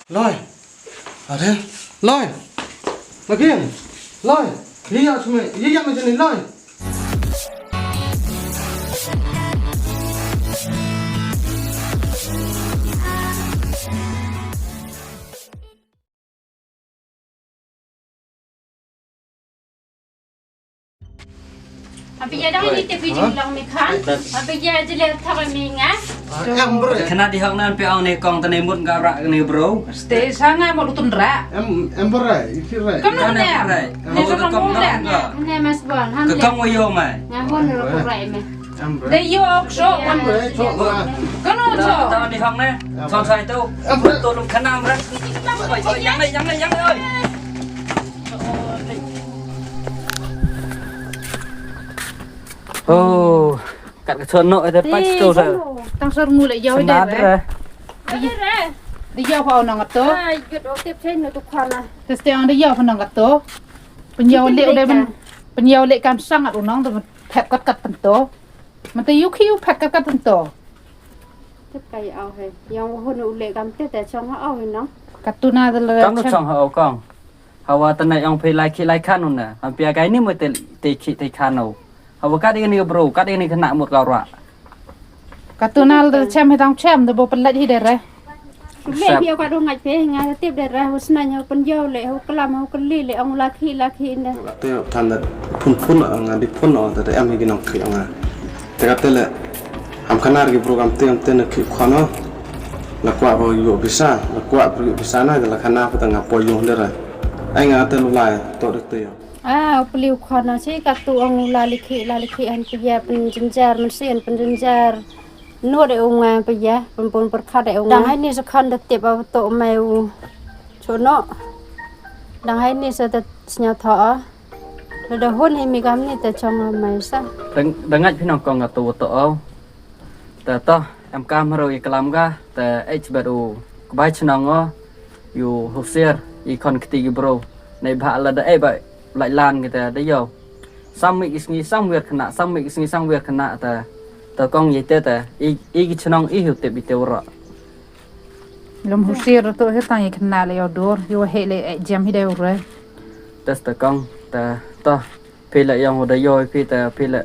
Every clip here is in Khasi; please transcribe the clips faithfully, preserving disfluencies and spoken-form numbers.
Loi. Are. Loi. Makin. Loi. Ye ïa sumai. Ye ïa ma jani loi. Apa ïa dang ni te phi jing long mi khan. Apa ïa jele thak mi nga. Em bre. Kena di hok nan pe ong ne kong tane mut nga rak ne bro. Ste sanga mo lutun ra. Em em bre. Isi re. Kam no ne. Ne so kam mo le. Ne mas bon. Ka kong wa yo mai. Nga hon ro ko rai me. Em bre. De yo ok so. Em bre. Cho. Kano cho. Ta di hok ne. Son sai tu. Em bre. Tu lum kena bre. Yang ne yang ne yang ne oi. Oh, kat ka chon no ete pach to sa. Tang sor ngule yau de re. De yau pa nang to. Ai, good o tip chen no to khana. Tes te ang de yau pa nang to. Pen yau le de ben. Pen yau le kam sang at unang to phet kat kat pen to. Mata yu ki yu phet kat kat pen to. Tip kai au he. Yang hun u le kam te te chong ha au nang. Katuna de le. Kam no chong ha au kong. Hawa tana ong phi lai khi lai khan un na. Ham pia kai ni mo te te khi te khan no. Hawa ka ding ni bro, ka ding ni kena mut ka ra. Ka tu nal da chem hi dang chem da bo pelat hi dere. Le phi ka dong ngai phi nga tip dere husna nyo pen yo le hu kelam hu keli le ong la khi la khi inda. Te than da phun phun nga di phun o te em hi nong khi nga. Te ka te le ham khanar ki bro kam te am te na khi khano. La kwa bo yo bisa, la kwa bro yo bisa na la khana pa ta nga po yo dere. Ai nga te lu lai to de te yo. Ah, u pliu khon na si ka tu ong u la likhi, la likhi han pia pynjynjar, mynsi han pynjynjar. No de ong pia, pynpun pyrkhat de ong. Dang hai ni sa khon da tip a to mai u. Cho no. Dang hai ni sa ta snya tho a. Da da hun hi mi kam ni ta chong mai sa. Dang dang ngat phi nong kong ka tu to au. Ta to. Em kam haro i klam ga ta eh bet u kbai chnong o yu husiar i khon kti i bro nei bha la da eh ba lai lan kita da yo. Sam mi isngi sam wir khna, sam mi isngi sam wir khna ta ta kong ye te ta i i ki chnong i hu tip i te ura. Lom husiar to he tang i khna le yo dur yo he le eh jam hi da ura. Tas ta kong ta ta. Phi la yong da yo phi ta phi la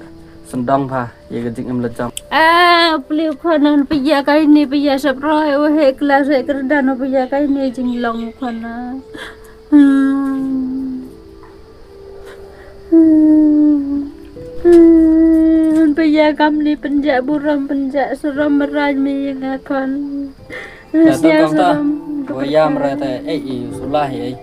sendong pha ye ka jing em la jam. Ah, pliu khana pia kai ni pia sap roi o he klas he kerdan o pia kai ni jing long khana. Hmm. Hmm. Hmm. Pia kam ni penja buram penja seram merai mi nga khon. Ta to kong ta. Wa yam ra ta eh i sulah eh.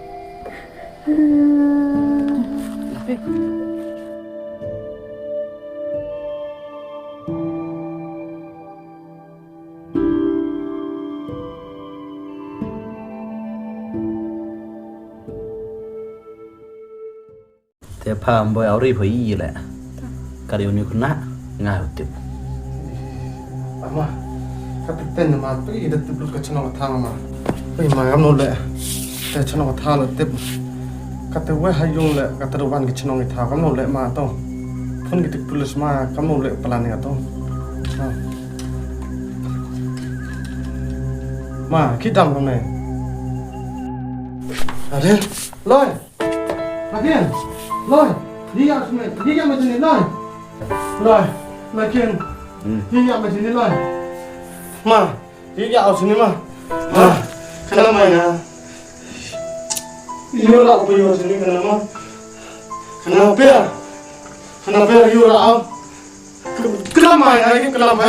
Te pha mboi auri pha i le. Ka riu ni kuna nga u tip. Ama, ka tip ten ma tu i da tip lut ka chnong ka thang ma. Oi ma kam no le. Te chnong ka thang le tip. Ka te we ha yung le ka te wan ka chnong ka thang kam no le ma to. Phun ki tip pulis ma kam no le plan ka to. Ma, ki dam kam ne. Are, loi. Lakin, loi, ye ïa sini, ye ïa ma sini, loi. Loi, lakin, ye ïa ma sini, loi. Ma, ye ïa au sini, ma. Ma, khana ma nga. Ïoh la ko ïoh sini khana ma. Khana pia. Khana pia ïoh la au. Khana ma nga, khana ma.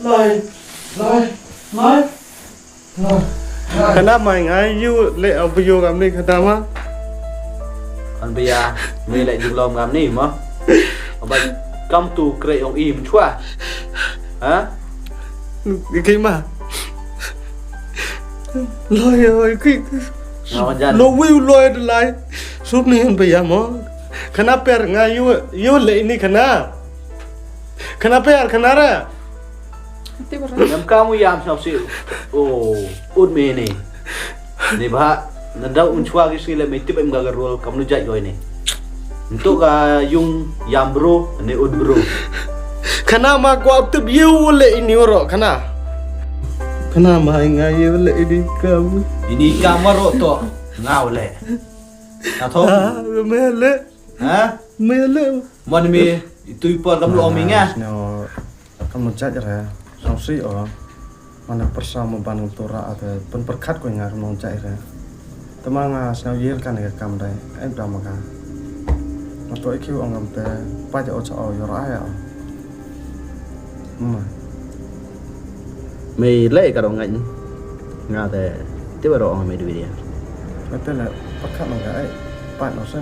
Loi, loi, loi. Khana mai nga yu le au bu yu kam ni khana ma. Kan bia me le ju lom kam ni ma. Ba kam tu kre ong i mchwa. Ha? Ki ma. Loi oi ki. Lo wi loi de lai. Sup ni hin bia ma. Khana per nga yu yu le ni khana. Khana per khana ra. Ngam kam u yam sngap si. Oh, ut me ni. Ni ba na dau un chwa ki si le me tip em ga rol kam nu jai goi ni. Ntu ka yung yam bro ne ut bro. Khana ma kwa tip yu le ini ro khana. Khana ma nga ye le ini kam. Ini kam maro to. Nga le. Ato. Ah, me le. Ha? Me le. Mon mi itu ipo kam lo mi nga. Sñiaw kam lo jait re. Sñiaw si o. Mane pyrsa mo ban tu ra ate pynpyrkhat ko nga kam lo jait re. Te ma nga sñiaw yir kan ka kam dai. Ai da ma ka. Ma to iki ong kam te pa ja o cha o yor ai o. Ma. Me le ka ro ngai. Nga te te ba ro ong me du dia. Nga te le pyrkhat no ka ai. Pa no sa.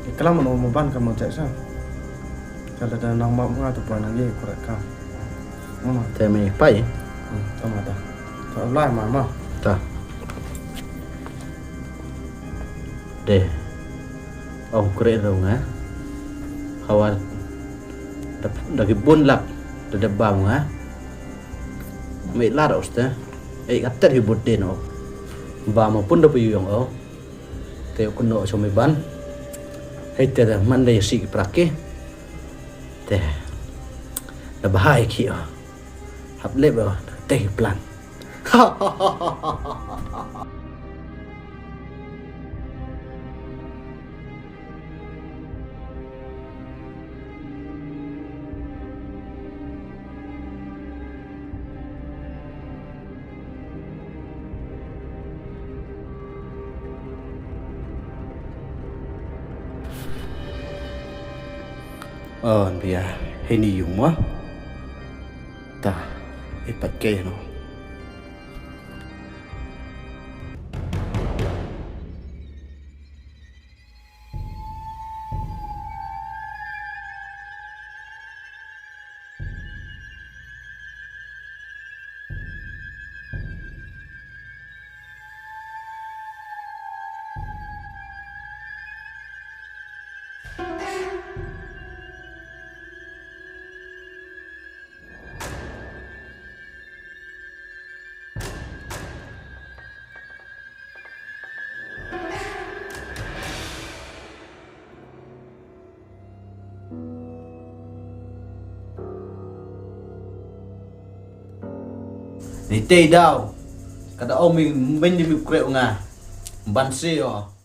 Iklam no mo ban kam mo chai sa. Ka da nang ma nga tu pa nang ye kurat ka. Ma. Te me pai. Hmm, tama ta. Ta lai ma ma. Ta. De. Ong kre ro nga. Hawar da, da ki bun lak da da bam nga. Me lar uste. Ei kater hi bud de no. Ba mo pun da pu yong o. Te ko no so me ban. Hei te da man da si ki praki. Te. Da bahai ki o. Hap lep o. Te ki plan. On bia hini yung mo. Ta ipat ke no. Ni tei daw. Kada ong mi men di mi krek nga. Ban si o.